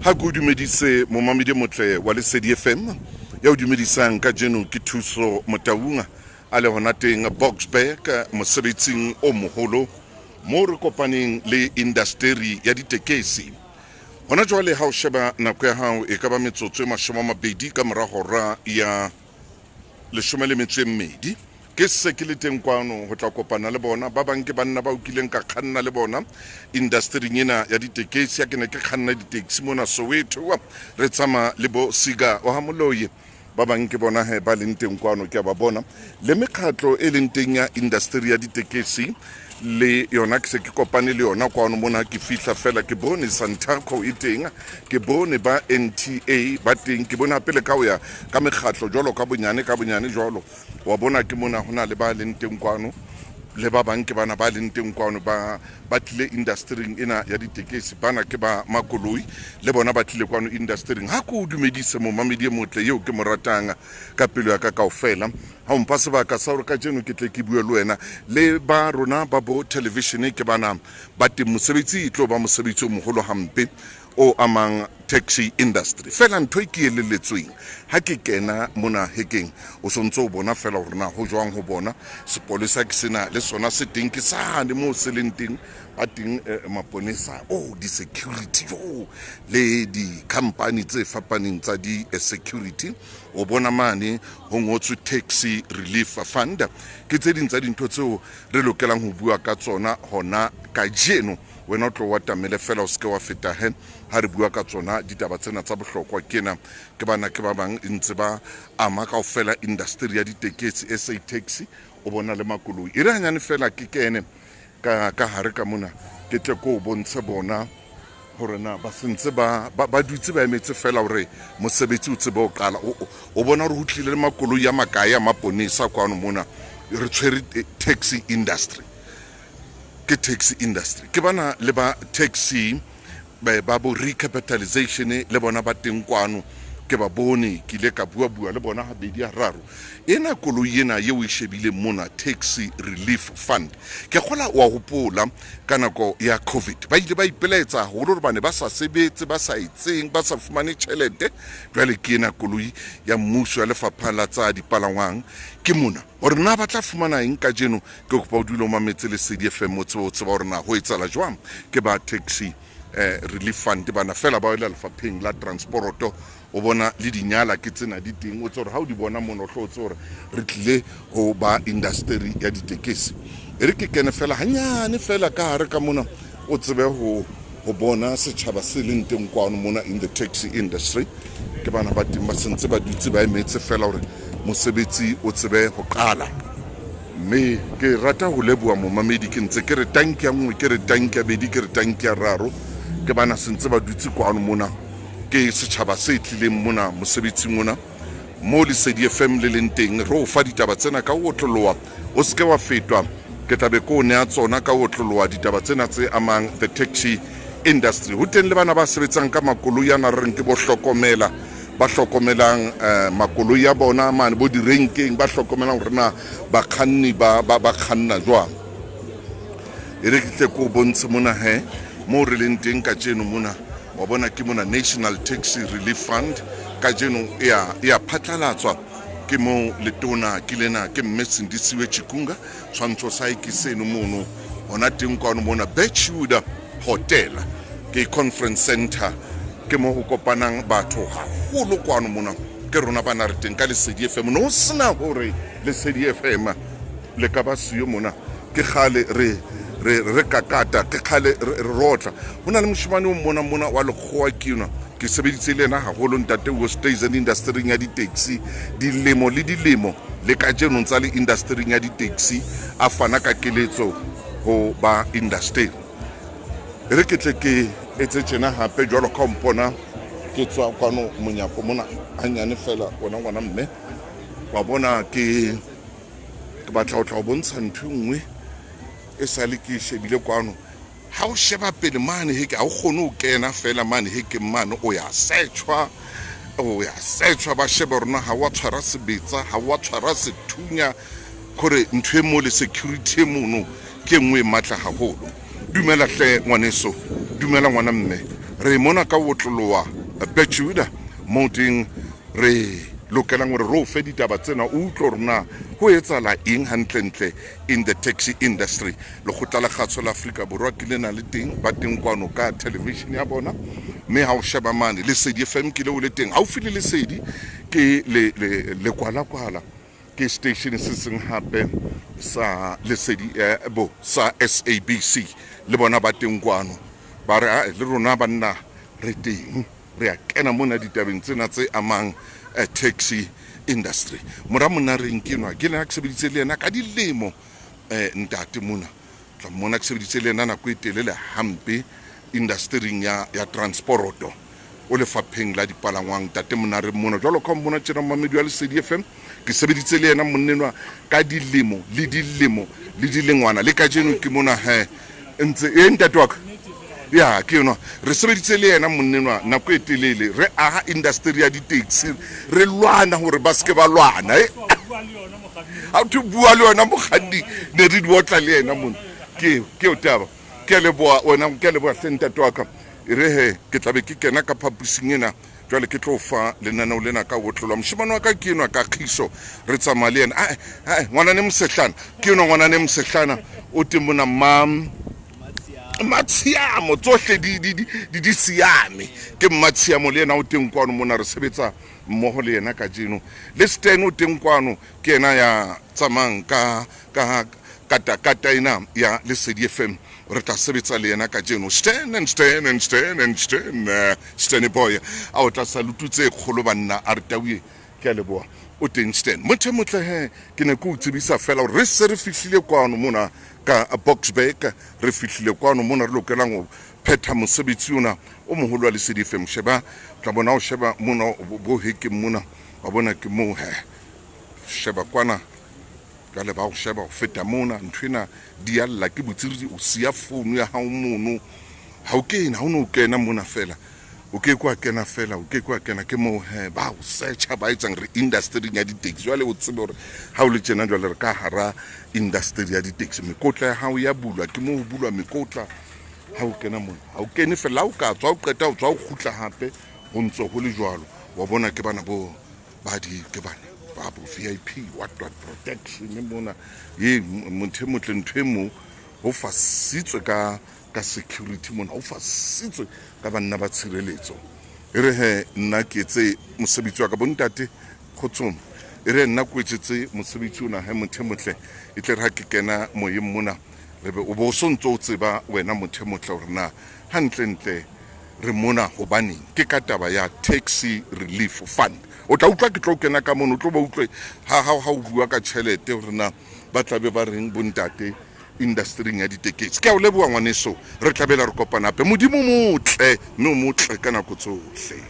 Ha ke o dumedise momamedi motle wa Lesedi FM ya o dumedisang kajeno ke Thuso Motaung a le hona teng Boksburg mosebetsing o moholo moo re kopaneng le indasteri ya ditekesi. Hona jwale ha o sheba nako ya hao e ka ba metsotso e 20 ka mora hora ya 12. Ke se ke le teng kwano ho tla kopana le bona. Ba bang ke banna bao kileng ka kganna le bona indastering ena ya ditekesi. Ha ke ne ke kganna di-taxi mona Soweto, re tsamaya le bo Siga wa ha Moloi. Ba bang ke bona he ba leng teng kwano, ke a ba bona. Le mekgatlo e leng teng ya indasteri ya ditekesi le yona ke se ke kopane le yona kwano mona. Ke fihla fela ke bone Santaco e teng, ke bone ba NTA ba teng, ke bone hape le ka ho ya ka mekgatlo jwalo ka bonyane ka bonyane jwalo. Wa bona ke mona ho na le ba leng teng kwano, le ba bang ke bana ba leng teng kwano ba ba tlile industering ena ya ditekesi. Bana ke ba makoloi, le bona ba tlile kwano industering. Ha ke o dumedise momamedi e motle eo ke mo ratang ka pelo ya ka kaofela. Ha o mpha sebaka sa hore kajeno ke tle ke bue le wena le ba rona ba bo television, ke bana ba teng. Mosebetsi e tlo ba mosebetsi o moholo hampe o amang taxi industry. Fela ntho e ke elelletsweng ha ke kena mona hekeng, o sontse o bona fela hore na ho jwang ho bona sepolesa ke sena le sona se teng, ke sane moo se leng teng, ba teng maponesa, oh, di-security jo le di-company tse fapaneng tsa di-security. O bona mane ho ngotswe Taxi Relief Fund. Ke tse ding tsa dintho tseo re lokelang ho bua ka tsona hona kajeno. Wena o tlo wa tamele fela, o seke wa feta he ha re bua ka tsona ditaba tsena tsa bohlokwa. Kena ke bana ke ba bang e ntse ba ama kaofela industry ya ditekesi, SA Taxi, o bona le makoloi. E re hanyane fela ke kene ka ka hare ka mona, ke tle ko o bontshe bona hore na ba sentse ba ba dutse ba emetse fela hore mosebetsi o tsebe ho qala. O bona hore ho tlile le makoloi a makae a maponesa kwano mona. Re tshwere taxi industry, ke taxi industry, ke bana le ba taxi ba bo recapitalization le bona ba teng kwano, ke ba bone, ke ile ka bua bua le bona habedi hararo. Ena koloi ena eo e shebileng mona, Taxi Relief Fund, ke kgola wa hopola ka nako ya COVID ba ile ba ipelaetsa haholo hore bane ba sa sebetse, ba sa etseng, ba sa fumane tjhelete. Jwale ke ena koloi ya mmuso ya lefapha la tsa dipalangwang ke mona. Hore na ba tla fumana eng kajeno, ke kopa o dule o mametse Lesedi FM o tsebe ho tseba hore na ho etsahala jwang. Ke ba Taxi Relief Fund bana fela ba wela lefapheng la transporoto. O bona le dinyala ke tsena di teng, o tsebe hore ha o di bona mono hlo o tsebe hore re tlile ho ba industry ya ditekesi. E re ke kene fela hanyane fela ka hare ka mona, o tsebe ho ho bona setjhaba se leng teng kwano mona in the taxi industry. Ke bana ba teng ba sentse ba dutse ba emetse fela hore mosebetsi o tsebe ho qala. Mme ke rata ho leboha momamedi, ke ntse ke re tanki ya nngwe, ke re tanki ya bedi, ke re tanki ya raro. Ke bana sentse ba dutse kwano mona, ke setjhaba se tlileng mona mosebetsing ona mo Lesedi FM le leng teng. Re o fa ditaba tsena ka ho otloloha, o seke wa fetwa. Ke tla be ke o neha tsona ka ho otloloha ditaba tsena tse amang the taxi industry. Ho teng le bana ba sebetsang ka makoloi ana re reng ke bo hlokomela, ba hlokomelang makoloi a bona mane bo direnkeng, ba hlokomelang hore na bakganni ba ba ba kganna jwang. E re ke tle ke o bontshe mona he moo re leng teng kajeno mona. Wa bona ke mona National Taxi Relief Fund kajeno e a phatlalatswa. Ke moo letona ke lena, ke mme Sindisiwe Chikunga, tshwantsho sa hae ke seno mono hona teng kwano mona Birchwood Hotel, ke conference center, ke mo ho kopanang batho haholo kwano mona. Ke rona bana re teng ka Lesedi FM, no sena hore Lesedi FM le ka ba siyo mona. Ke kgale re re re kakata, ke kgale re rotla. Ho na le moshemane o mmona mona wa lekgowa ke enwa, ke sebeditse le yena haholo ntate Oosthuizen industering ya di-taxi dilemo le dilemo, le kajeno ntsa le industering ya di-taxi, a fana ka keletso ho ba industry. E re ke tle ke etse tjena hape jwalo ka o mpona ke tswa kwano monyako mona hanyane fela, wena ngwana mme wa bona ke ke batla ho tla ho bontsha ntho e nngwe e sale ke e shebile kwano. Ha o sheba pele mane heke, ha o kgone ho kena fela mane hekeng mane, o ya setjhwa, o ya setjhwa, ba shebe rona ha wa tshwara sebetsa, ha wa tshwara sethunya, kore ntho e mo le security e mono ke e nngwe e matla haholo. Dumela hle ngwaneso, dumela ngwana mme. Re mona ka ho otloloha Bertrude, moo teng re lokelang hore re o fe ditaba tsena, o utlwe hore na ho etsahala eng hantlentle in the taxi industry. Lekgotla la Kgaso la Afrika Borwa ke lena le teng, ba teng kwano ka television ya bona, mme ha o sheba mane Lesedi FM ke leo le teng haufi le Lesedi, ke le le lekwalakwala, ke station se seng hape sa Lesedi eh, bo sa SABC, le bona ba teng kwano, ba re ae le rona banna re teng, re a kena mona ditabeng tsena tse amang eh, taxi industry. Mora Monareng ke enwa, ke lena ke sebeditse le yena ka dilemo eh, ntate mona tla mmona ke sebeditse le yena nako e telele hampe industering ya, ya transporoto, o lefapheng la dipalangwang. Ntate Monareng mona jwalo ka mmona tjena, momamedi wa Lesedi FM, ke sebeditse le yena monnenwa ka dilemo le dilemo le dilengwana, le kajeno ke mona he ntse e ntate wa ka ya ke enwa, re sebeditse le yena monnenwa nako e telele, re aha industry ya di-taxi, re lwana hore ba seke ba lwana eh. Ha o bua le yona mokganni, ne re di otla le yena mona. Ke eo taba. Ke a leboha wena, ke a leboha hle ntate wa ka. E re he ke tla be ke kena ka phaposing ena jwale, ke tlo fa lenaneo lena ka otlolwa. Moshemane wa ka ke enwa ka kgiso, re tsamaya le yena. Ae ae, ngwanane mosehlana ke enwa, ngwanane mosehlana o teng mona, mam Mmatshiamo, tsohle di di di di siame. Ke Mmatshiamo le yena o teng kwano mona, re sebetsa mmoho le yena kajeno. Le Stan o teng kwano, ke yena ya tsamayang ka ka kata kata ena ya Lesedi FM, re tla sebetsa le yena kajeno. Stan and Stan and Stan and Stan, Stan boy a o tla salutu tse kgolo banna, a re tauye, ke a leboha. O teng Stan motho e motle he, ke ne ke o tsebisa fela hore re se re fihlile kwano mona ka Boksburg, re fihlile kwano mona re lokelang ho phetha mosebetsi ona o moholo wa Lesedi FM. Sheba, tla bona o sheba mona bo hekeng mona, wa bona ke moo he, sheba kwana jwale ba o sheba ho feta mona, ntho ena di a lla ke botsiri, o siya founu ya hao mono, ha o kene, ha o no kena mona fela, o ke ke wa kena fela, o ke ke wa kena, ke moo he ba o searcha, ba etsang re industry ya di-taxi. Jwale o tsebe hore ha o le tjena jwale re ka hara industry ya di-taxi, mekotla ya hao ya bulwa, ke moo ho bulwa mekotla ha o kena mona, ha o kene fela, ha o ka tswa o qeta o tswa o kgutla hape, ho ntso ho le jwalo. Wa bona ke bana bo ba di ke bana ba bo VIP what what protection mona, ye motho e motle, ntho e mo ho fasitswe ka ka security mona, ho fasitswe ka banna ba tshireletso. E re he nna ke etse mosebetsi wa ka bontate kgotsong, e re nna ko etsetse mosebetsi ona he motho e motle, e tle re ha ke kena moyeng mona, re be o bo so ntso o tseba wena motho e motle hore na hantlentle re mona hobaneng, ke ka taba ya Taxi Relief Fund. O tla utlwa ke tlo kena ka mono, o tlo ba utlwe ha ha ha o bua ka tjhelete hore na ba tla be ba reng bontate industryng ya ditekesi. Ke a o leboha ngwaneso, re tla bela re kopana hape. Modimo o motle mme o motle ka nako tsohle.